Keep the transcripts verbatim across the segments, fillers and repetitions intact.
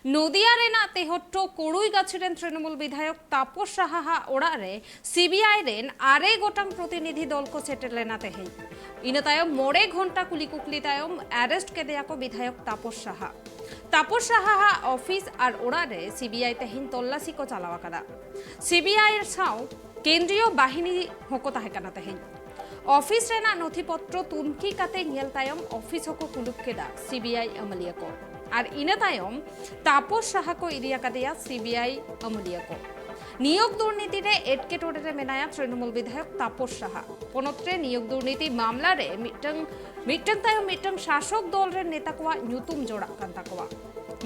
ᱱᱚᱫᱤᱭᱟ ᱨᱮᱱᱟᱜ ᱛᱮᱦᱚᱴᱴᱚ ᱠᱚᱲᱩᱭᱜᱟᱪᱷᱤ ᱨᱮᱱ ᱛᱨᱤᱱᱚᱢᱩᱞ ᱵᱤᱫᱷᱟᱭᱚᱠ ᱛᱟᱯᱚᱥ ᱥᱟᱦᱟᱣᱟᱜ ᱚᱲᱟᱜ ᱨᱮ ᱥᱤᱵᱤᱟᱭ ᱨᱮᱱ ᱟᱨᱮ ᱜᱚᱴᱟᱝ ᱯᱨᱚᱛᱤᱱᱤᱫᱷᱤ ᱫᱚᱞ ᱠᱚ ᱥᱮᱴᱮᱨ ᱞᱮᱱᱟ ᱛᱮᱦᱮᱧ᱾ ᱤᱱᱟᱹ ᱛᱟᱭᱚᱢ ᱢᱚᱬᱮ ᱜᱷᱚᱱᱴᱟ ᱠᱩᱞᱤ ᱠᱩᱠᱞᱤ ᱛᱟᱭᱚᱢ ᱟᱨᱮᱥᱴ ᱠᱮᱫᱮᱭᱟ ᱠᱚ ᱵᱤᱫᱷᱟᱭᱚᱠ ᱛᱟᱯᱚᱥ ᱥᱟᱦᱟ᱾ ᱛᱟᱯᱚᱥ ᱥᱟᱦᱟᱣᱟᱜ ᱚᱯᱷᱤᱥ ᱟᱨ ᱚᱲᱟᱜ ᱨᱮ ᱥᱤᱵᱤᱟᱭ ᱛᱮᱦᱮᱧ ᱛᱚᱞᱞᱟᱥᱤ ᱠᱚ ᱪᱟᱞᱟᱣ ᱟᱠᱟᱫᱟ᱾ ᱥᱤᱵᱤᱟᱭ ᱥᱟᱶ ᱠᱮᱱᱫᱨᱤᱭᱚ ᱵᱟᱦᱤᱱᱤ ᱦᱚᱸᱠᱚ ᱛᱟᱦᱮᱸ ᱠᱟᱱᱟ ᱛᱮᱦᱮᱧ᱾ ᱚᱯᱷᱤᱥ ᱨᱮᱱᱟᱜ ᱱᱚᱛᱷᱤ ᱯᱚᱛᱨᱚ ᱛᱩᱱᱠᱷᱤ ᱠᱟᱛᱮ ᱧᱮᱞ ᱛᱟᱭᱚᱢ ᱚᱯᱷᱤᱥ ᱦᱚᱸᱠᱚ ᱠᱩᱞᱩᱯ ᱠᱮᱫᱟ ᱥᱤᱵᱤᱟᱭ ᱟᱹᱢᱟᱹᱞᱤᱭᱟᱹ ᱠᱚ᱾ ᱟᱨ ᱤᱱᱟᱹ ᱛᱟᱭᱚᱢ ᱛᱟᱯᱚᱥ ᱥᱟᱦᱟ ᱠᱚ ᱤᱫᱤ ᱟᱠᱟᱫᱮᱭᱟ ᱥᱤᱵᱤᱟᱭ ᱟᱹᱢᱟᱹᱞᱤᱭᱟᱹ ᱠᱚ᱾ ᱱᱤᱭᱳᱜ ᱫᱩᱨᱱᱤᱛᱤ ᱨᱮ ᱮᱴᱠᱮᱴᱚᱬᱮ ᱨᱮ ᱢᱮᱱᱟᱭᱟ ᱛᱨᱤᱱᱚᱢᱩᱞ ᱵᱤᱫᱷᱟᱭᱚᱠ ᱛᱟᱯᱚᱥ ᱥᱟᱦᱟ᱾ ᱯᱚᱱᱚᱛ ᱨᱮ ᱱᱤᱭᱳᱜ ᱫᱩᱨᱱᱤᱛᱤ ᱢᱟᱢᱞᱟ ᱨᱮ ᱢᱤᱫᱴᱟᱝ ᱢᱤᱫᱴᱟᱝ ᱛᱟᱭᱚᱢ ᱢᱤᱫᱴᱟᱝ ᱥᱟᱥᱚᱠ ᱫᱚᱞ ᱨᱮᱱ ᱱᱮᱛᱟ ᱠᱚᱣᱟᱜ ᱧᱩᱛᱩᱢ ᱡᱚᱲᱟᱜ ᱠᱟᱱ ᱛᱟᱠᱚᱣᱟ᱾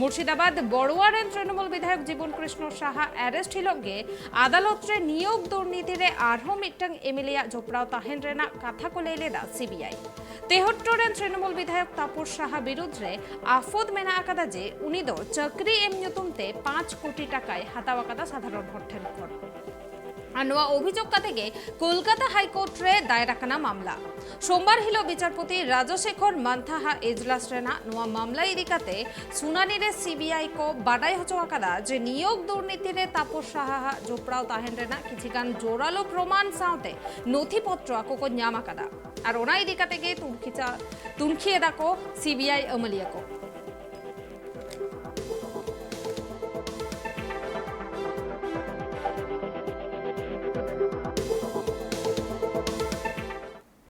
ᱢᱩᱨᱥᱤᱫᱟᱵᱟᱫᱽ ᱵᱚᱲᱩᱣᱟ ᱨᱮᱱ ᱛᱨᱤᱱᱚᱢᱩᱞ ᱵᱤᱫᱷᱟᱭᱚᱠ ᱡᱤᱵᱚᱱ ᱠᱨᱤᱥᱱᱚ ᱥᱟᱦᱟ ᱟᱨᱮᱥᱴ ᱦᱤᱞᱳᱜ ᱜᱮ ᱟᱫᱟᱞᱚᱛ ᱨᱮ ᱱᱤᱭᱳᱜ ᱫᱩᱨᱱᱤᱛᱤ ᱨᱮ ᱟᱨᱦᱚᱸ ᱢᱤᱫᱴᱟᱝ ᱮᱢᱮᱞᱮᱭᱟᱜ ᱡᱚᱯᱲᱟᱣ ᱛᱟᱦᱮᱱ ᱨᱮᱱᱟᱜ ᱠᱟᱛᱷᱟ ᱠᱚ ᱞᱟᱹᱭ ᱞᱮᱫᱟ ᱥᱤᱵᱤᱟᱭ᱾ ᱛᱮᱦᱚᱴᱴᱚ ᱨᱮᱱ ᱛᱨᱤᱱᱚᱢᱩᱞ ᱵᱤᱫᱷᱟᱭᱚᱠ ᱛᱟᱯᱚᱥ ᱥᱟᱦᱟ ᱵᱤᱨᱩᱫᱽ ᱨᱮ ᱟᱯᱷᱚᱫ ᱢᱮᱱᱟᱜ ᱟᱠᱟᱫᱟ ᱡᱮ ᱩᱱᱤ ᱫᱚ ᱪᱟᱹᱠᱨᱤ ᱮᱢ ᱧᱩᱛᱩᱢ ᱛᱮ ᱯᱟᱸᱪ ᱠᱳᱴᱤ ᱴᱟᱠᱟᱭ ᱦᱟᱛᱟᱣ ᱟᱠᱟᱫᱟ ᱥᱟᱫᱷᱟᱨᱚᱱ ᱦᱚᱲ ᱴᱷᱮᱱ ᱠᱷᱚᱱ᱾ ᱟᱨ ᱱᱚᱣᱟ ᱚᱵᱷᱤᱡᱳᱜᱽ ᱠᱟᱛᱮ ᱜᱮ ᱠᱳᱞᱠᱟᱛᱟ ᱦᱟᱭᱠᱳᱨᱴ ᱨᱮ ᱫᱟᱭᱮᱨ ᱟᱠᱟᱱᱟ ᱢᱟᱢᱞᱟ᱾ ᱥᱳᱢᱵᱟᱨ ᱦᱤᱞᱳᱜ ᱵᱤᱪᱟᱨᱯᱚᱛᱤ ᱨᱟᱡᱚᱥᱮᱠᱷᱚᱨ ᱢᱟᱱᱛᱷᱟ ᱦᱟᱜ ᱮᱡᱞᱟᱥ ᱨᱮᱱᱟᱜ ᱱᱚᱣᱟ ᱢᱟᱢᱞᱟ ᱤᱫᱤ ᱠᱟᱛᱮ ᱥᱩᱱᱟᱱᱤ ᱨᱮ ᱥᱤᱵᱤᱟᱭ ᱠᱚ ᱵᱟᱰᱟᱭ ᱦᱚᱪᱚ ᱟᱠᱟᱫᱟ ᱡᱮ ᱱᱤᱭᱳᱜ ᱫᱩᱨᱱᱤᱛᱤ ᱨᱮ ᱛᱟᱯᱚᱥ ᱥᱟᱦᱟ ᱦᱟᱜ ᱡᱚᱯᱲᱟᱣ ᱛᱟᱦᱮᱱ ᱨᱮᱱᱟᱜ ᱠᱤᱪᱷᱤ ᱜᱟᱱ ᱡᱳᱨᱟᱞᱳ ᱯᱨᱚᱢᱟᱱ ᱥᱟᱶᱛᱮ ᱱᱚᱛᱷᱤ ᱯᱚᱛᱨᱚ ᱟᱠᱚ ᱠᱚ ᱧᱟᱢ ᱟᱠᱟᱫᱟ᱾ ᱟᱨ ᱚᱱᱟ ᱤᱫᱤ ᱠᱟᱛᱮ ᱜᱮ ᱛᱩᱱᱠᱷᱤ ᱪᱟ-, ᱛᱩᱱᱠᱷᱤ ᱮᱫᱟ ᱠᱚ ᱥᱤᱵᱤᱟᱭ ᱟᱹᱢᱟᱹᱞᱤᱭᱟᱹ ᱠᱚ᱾